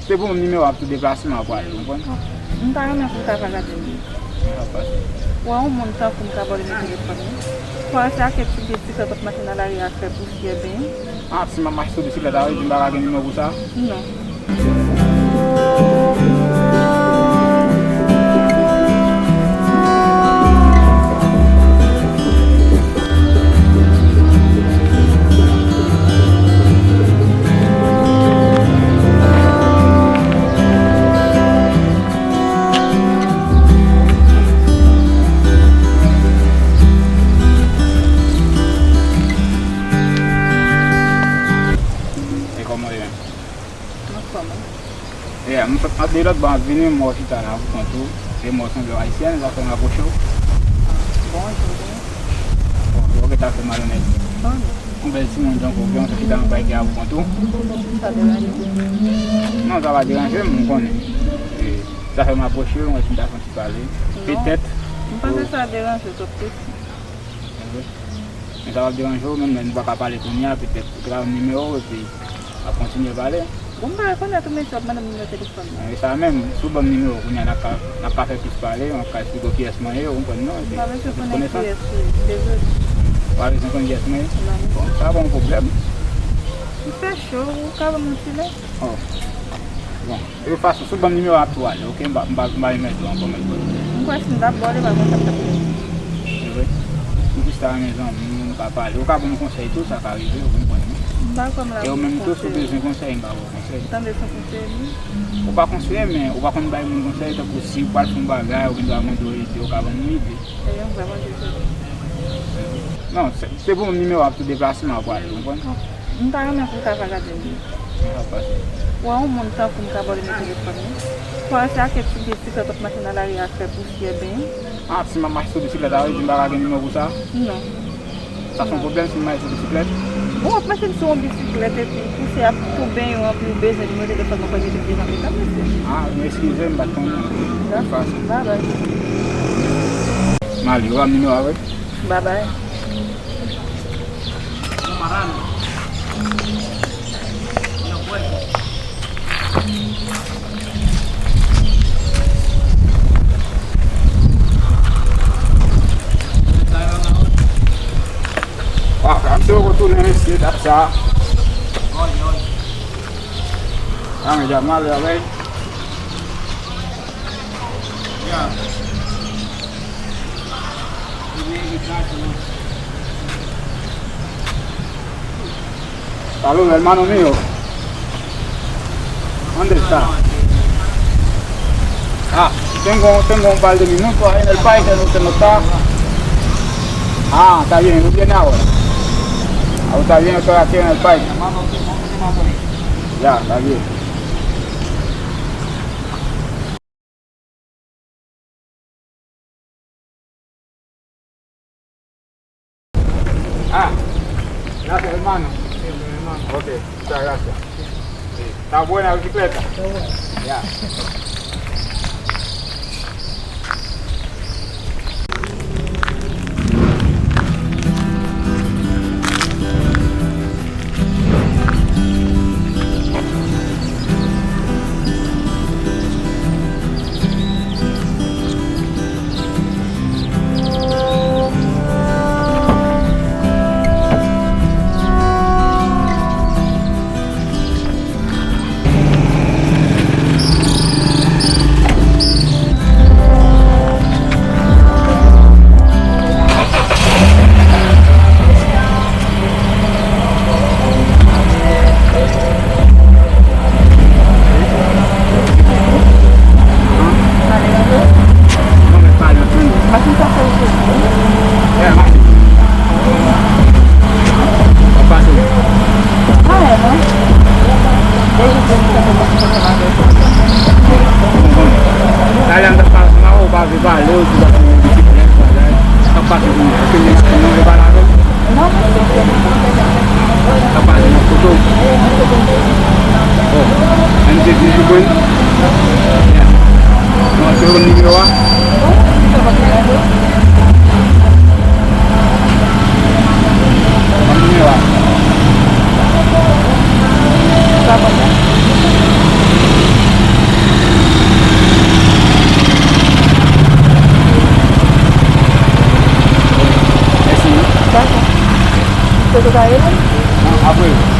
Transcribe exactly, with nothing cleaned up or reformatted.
Se pou nimewo a ap tou deplase m ap prale, ou konprann? M ta renmen pou w ta va gade li. Sa pase. Ou wè yon moun tankou m ka ba w nimewo telefòn li? Ou panse a kèk ti bisiklèt w ap mache nan lari a fè pousyè benyen? Ah, si m ap mache sou bisiklèt, sa vle di m pa ka gen nimewo pou sa? Non. E kòman w ye menm? Anfòm, wi. Yeah, m sot ap de lòt bò ap vini, m wè w chita la pou kont ou. E m wè w sanble yon ayisyèn, sa fè m apwoche w. Bonjou, wi. Bon, ou gentan fè malonèt. Bon. Yon bèl timoun tankou w, gen yon sot chita nan pawòl ki a pou kont ou. Sa deranje w? Non, sa pa deranje m, m konnen. E sa fè m apwoche w, m wè si m ta fè yon ti pale. Non. Petèt. M panse sa deranje w twòp plis. Men sa p ap deranje w, menm lè nou pa ka pale kounye a, petèt ou te ka ban m nimewo w epi n ap kontinye pale. Bon, m pa rekonèt ou, mesye w ap mande m nimewo telefòn mwen. E sa menm, si w ban m nimewo w kounye a, n ap ka, n ap ka fè plis pale, m ap ka esplike w kiyès mwen ye, ou konprann non, epi m pa bezwen konnen kiyès ou ye, dezole. Ou pa bezwen konn kiyès mwen ye? Non. Bon, sa pa yon pwoblèm. M fè cho, ou ka ban m yon ti lè? Oh. Bon. De tout fason, si w ban m nimewo a, m ap tou ale, oke? M pa, m pa, m pa renmen di w ankò, men bon. M kwè si m t ap ba w li, pa konn sa k t ap rive. Se vre? M jis ta renmen zanmi w, m ka pale. Ou ka ban m konsèy tou, sa ka rive, ou konprann, wi. M pa kwè m la pou konsèy. E ou menm tou, si w bezwen konsèy, m ka ba w konsèy. Tande, se yon konsèy li. Ou pa konseye, men ou pa konn bay moun konsèy, tankou si w pral fè yon bagay, ou gen dwa mande w ede, ou ka ban m yon ide. Ebyen, m vrèman dezole. Non, se, se pou nimewo a ap tou deplase m ap prale, ou konprann? M ta renmen pou w ta va gade li. Sa pase. Ou wè yon moun tankou m ka ba w nimewo telefòn li? Ou panse a kèk ti bisiklèt w ap mache nan lari a fè pousyè benyen? Ah, si m ap mache sou bisiklèt, sa vle di m pa ka gen nimewo pou sa? Non. Sa se yon pwoblèm si m mache sou bisiklèt? Bon, w ap mache sou yon bisiklèt epi pousyè ap tou benyen w anpi w bezwen nimewo telefòn mwen, fò w mete pye nan pye sa, mesye. Ah, m eskize, m pa t konnen. Dakò. Babay. M ale, ou ba m nimewo a vre? Babay. Wa, fransè yo retounen mesye, dat sa. Ah, men, dja m ale avè l. Saludos, hermano mío. ¿Dónde está? Ah, tengo, tengo un par de minutos ahí en el parque, no se nota. Ah, está bien, no tiene ahora. Ah, está bien, estoy aquí en el parque. Ya, está bien. Ah, gracias, hermano. Siempre, mi hermano. Ok, muchas gracias. Sí. Está buena la bicicleta. Está buena. Ya. Talè an t ap pase, m pa wè w pa vle pale, ou di w ap pran yon bisiklèt, bagay. Sa k pase kounye a? Èske nèg la konn anvi pale avè w? Non, mesye. Sa pase nan foto? Oh. Menm se di sou pwen? Ya. Non, se yon nimewo a? Yon nimewo a. Sa konsa? Kote w ta rele m? Bon, apre.